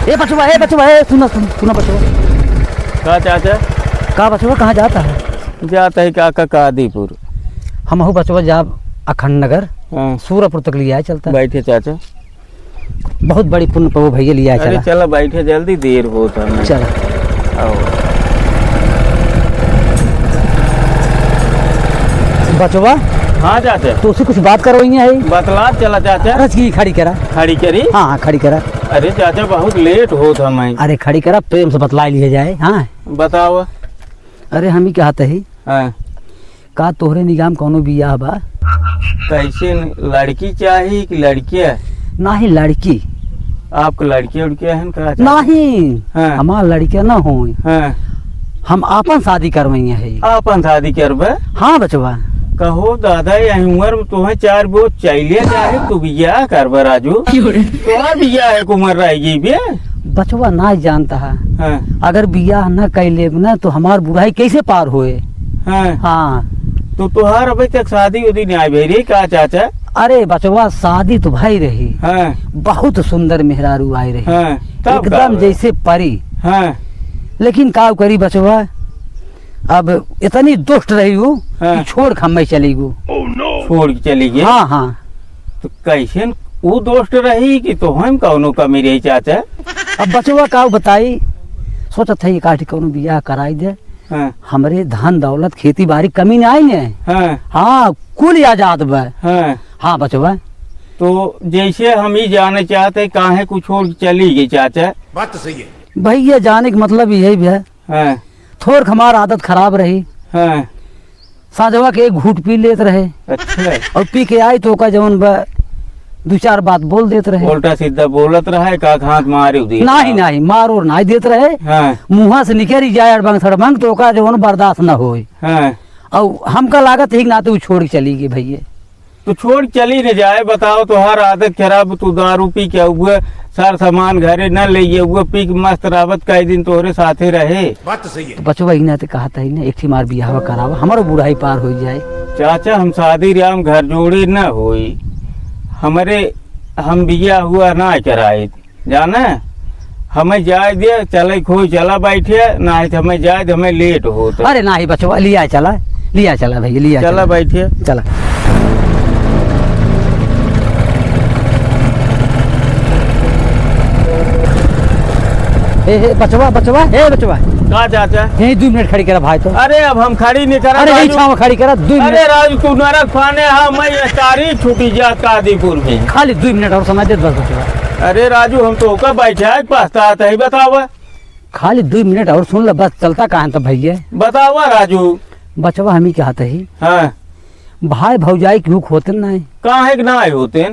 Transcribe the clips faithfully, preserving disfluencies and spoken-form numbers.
ए बचवा, ए बचवा, ए सुना, सुन, सुना बचवा। का चाचा? का बचवा, कहाँ जाता है? जाता है काका कादीपुर। हमहू बचवा जाब अखंड नगर, हाँ। सूरपुर तक लिया चलता। बैठे चाचा। बहुत बड़ी पुण्य पवो भैया, लिया अरे चला। चला बैठे, जल्दी देर होत है। चला। आओ। बचवा। हाँ चाचा। तो उसे कुछ बात करवाई है। बतला चला चाचा। अरे इसकी खड़ी करा। खड़ी करी? हाँ, हाँ, खड़ी करा। अरे चाचा, बहुत लेट होत है मैं। अरे खड़ी करा, प्रेम से बतला लिया जाए। हाँ। बताओ। अरे हम ही कहत ही। हाँ। का तोहरे निगाह में कौनो बियाह बा? कैसे, लड़की चाही कि लड़किया? नाही, लड़की। आपके लड़किया उड़किया हैं का? नाही, हाँ। हमार लड़किया ना होई। हाँ। हम आपन शादी करवइया है। आपन शादी करबे? हाँ बचवा। कहो दादा, यही उम्र में तोहे चार गो चैले चाहे, तू बियाह करबे राजू? क्यों रे? तोहार बियाह है, उम्र रह गई बे। बचवा ना जानता है। हाँ। अगर बियाह न कैले ना तो हमार बुढ़ाई कैसे पार होए? हाँ। हाँ। तो तोहार अभी तक शादी उदी नहीं आई भई रे का चाचा? अरे बचवा, शादी तो भई रही। हाँ। बहुत सुंदर मेहरारू आई रही। हाँ। तब का एकदम भई? जैसे परी। हाँ। लेकिन का करी बचवा, अब इतनी दुष्ट रही हूँ हाँ। कि छोड़ के हमें चली गो। छोड़ के चली गई? हाँ, हाँ। तो कैसन ऊ दुष्ट रही कि तोहम कौनो कमी रही चाचा? अब बचवा का बताई, सोचत है एकाठी कौनो बियाह कराई दे। हाँ। हमरे धन दौलत खेती बारी कमी ना आई ने। हाँ। हाँ, कुल आजाद बा। हाँ। हाँ बचवा। तो जैसे हम ही जाने चाहते काहे कुछ छोड़ के चली गई चाचा? बात तो सही है। भैया जाने के मतलब यही बा। हाँ। थोड़ हमार आदत खराब रही। हाँ। साँझवा के एक घूंट पी लेत रहे। अच्छा। और पी के आई तो ओका जवन बा, दू चार बात बोल देत रहे। उल्टा सीधा बोलत रहे, का हाथ मारे उदी? नाही, नाही, मार और नाही देत रहे। हाँ। मुँहा से निकरी जाए अड़बंग सड़बंग तो ओका जवन बर्दाश्त न होए। हाँ। और हमका लागत ही ना तो उ छोड़ के चली गई भैया। तो छोड़ चली न जाए, बताओ, तोहार आदत खराब, तू दारू पी के उहे सार सामान घरे न ले, उहे पी के मस्त रहबत, कई दिन तोहरे साथे रहे। बात तो सही है। तो बचवा ही ना ते कहत ही ना, एक ठी मार बियाहवा करावा, हमारो बुढ़ाई पार हो जाए। चाचा, हम शादी राम घर जोड़े न होई, हमरे, हम बियाह हुआ ना कराए। जाने, हमें जाए दे, चले खोई चला बैठे, नाही तो हमें जाए दे, हमें लेट होत। अरे नाही बचवा, लिया चला, लिया चला भैया, लिया चला चला। बैठे। चला। ए, ए, बचवा, बचवा, ए, बचवा। का चाचा? यहीं दो मिनट खड़ी करा भाई तो। अरे, अब हम खड़ी नहीं करा अरे, यहीं राजू। छाँव खड़ी करा, दो मिनट। अरे राजू, तू नरक फाने हा, मैं ये तारीख छूटी जा कादीपुर में। खाली दो मिनट और समय दे, बस बचवा। अरे राजू, हम तो ओका बैठा के पछतात ही, बतावा। खाली दो मिनट और सुन ले, बस चलता कहाँ तो भैया। बतावा राजू। बचवा हम ही कहत ही। हाँ। भाई भौजाई के हुक होते ना है। काहे के ना होते?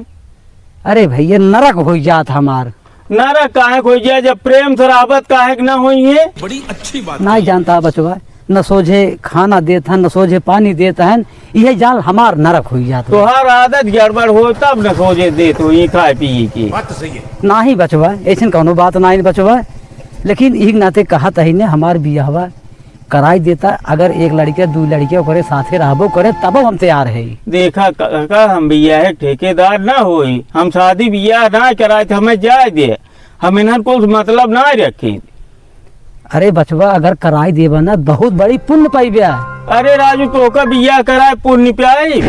अरे भैया, नरक हो जात हमार। नरक काहे के हो जाए, जब प्रेम से रहबत काहे के ना होई है? बड़ी अच्छी बात नहीं है। जानता बचवा, न सोझे खाना देत हन, न सोझे पानी देत हन, इहे जाल हमार नरक हो जात बा। तोहार आदत गड़बड़ हो तब न सोझे देत हो ये खाए पिए के। बात तो सही है। नाही बचवा, ऐसन कौनो बात नाही बचवा, लेकिन एक नाते कहत ही ने हमार बियाहवा कराई देता, अगर एक लड़के, दू लड़के ओकरे साथे रहबो करे, तबो हम तैयार है। देखा काका, हम बियाह के ठेकेदार ना होई, हम शादी बियाह ना कराए, तो हमें जाए दे, हम इन्हन कुछ मतलब ना रखे। अरे बचवा, अगर कराई देबा ना, बहुत बड़ी पुण्य पाइबे। अरे राजू, तोका बियाह कराए पुण्य पाई?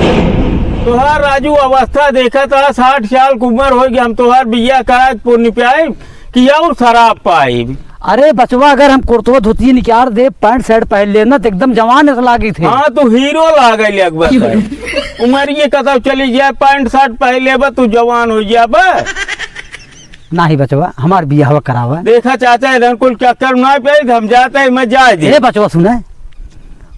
तोहार राजू अवस्था देखा था, साठ साल की उम्र हो गई, हम तोहार बियाह कराए पुण्य पाई कि और शराब पाई? अरे बचवा, अगर हम कुर्तवा धोती निकाल दे, पैंट शर्ट पहन लेना, तो एकदम जवान ऐसा लागी थे। हाँ, तू हीरो लागे ले अकबर साहब। उम्र ये कतौ चली जाए, पैंट शर्ट पहन लेबा, तू जवान हो जाबा। नाही बचवा, हमार बियाहवा करावा। देखा चाचा, इधर कुल चक्कर ना पे, हम जाते हैं, मैं जाए दे। ए बचवा सुने,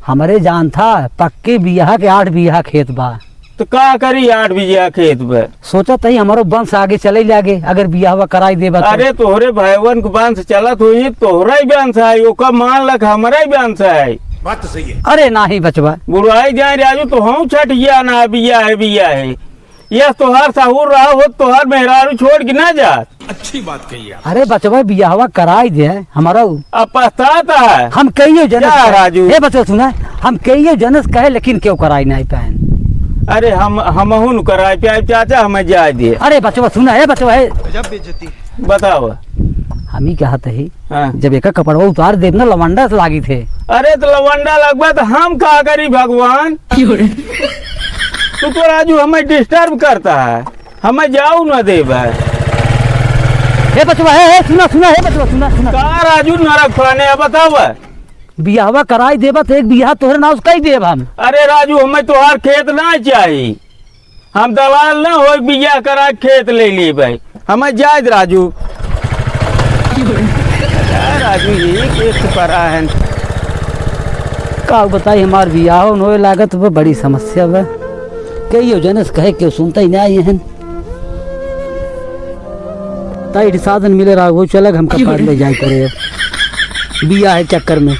हमरे जान था, पक्के बियाह के आठ बीघा खेत बा। तो का करी आठ बीघा खेत पे? सोचत ही हमारो वंश आगे चले लागे, अगर बियाहवा कराई देबा तो। अरे तोहरे भाईवन के वंश चलत होई, तोहरा ही वंश है, ओका मान लक हमरा ही वंश है। बात तो सही है। अरे नाही बचवा। बुढ़ाई जाए राजू, तो हम छठ गया ना, बियाह है, बियाह है। यस तोहार सहूर रहा हो, तोहार मेहरारू छोड़ के ना जात। अच्छी बात कही आप। अरे बचवा, बियाहवा कराई दे हमारा। अब पछतात है। हम कहियो जनस जा कहे, राजू। हे बचवा सुना, हम कहियो जनस कहे, लेकिन क्यों कराई नहीं पाएन। अरे हम, हमहू न कराई पाए चाचा, हमें जाए दे। अरे बचवा सुना, हे बचवा, हे। गजब बेइज्जती। बताओ। हम ही कहत ही, हाँ। जब एका कपड़वा उतार देब ना, लवंडा से लागित है। अरे तो लवंडा लगबा तो हम का करी भगवान? तू तो राजू हमें disturb करता है, हमें जाऊ ना देबा। हे बचवा, हे, हे, सुना, सुना, हे बचवा, सुना, सुना। का राजू नरक फलाने है, बतावा। बियाहवा कराई देबा तो एक बियाह तोहरे नाव से कई देब हम। अरे राजू, हमें तोहार खेत ना चाही, हम दलाल ना हो, बियाह करा के खेत ले लेबे, हमें जायज राजू। का राजू, यही केस पर है। का बताई, हमार बियाह न होए लागत बा, बड़ी समस्या बा। कई योजना से कहे केहू सुनता ही ना आई हन। ताई साधन मिले रहा, वो चलग हमका पार ले जाए करे। बियाह है चक्कर में।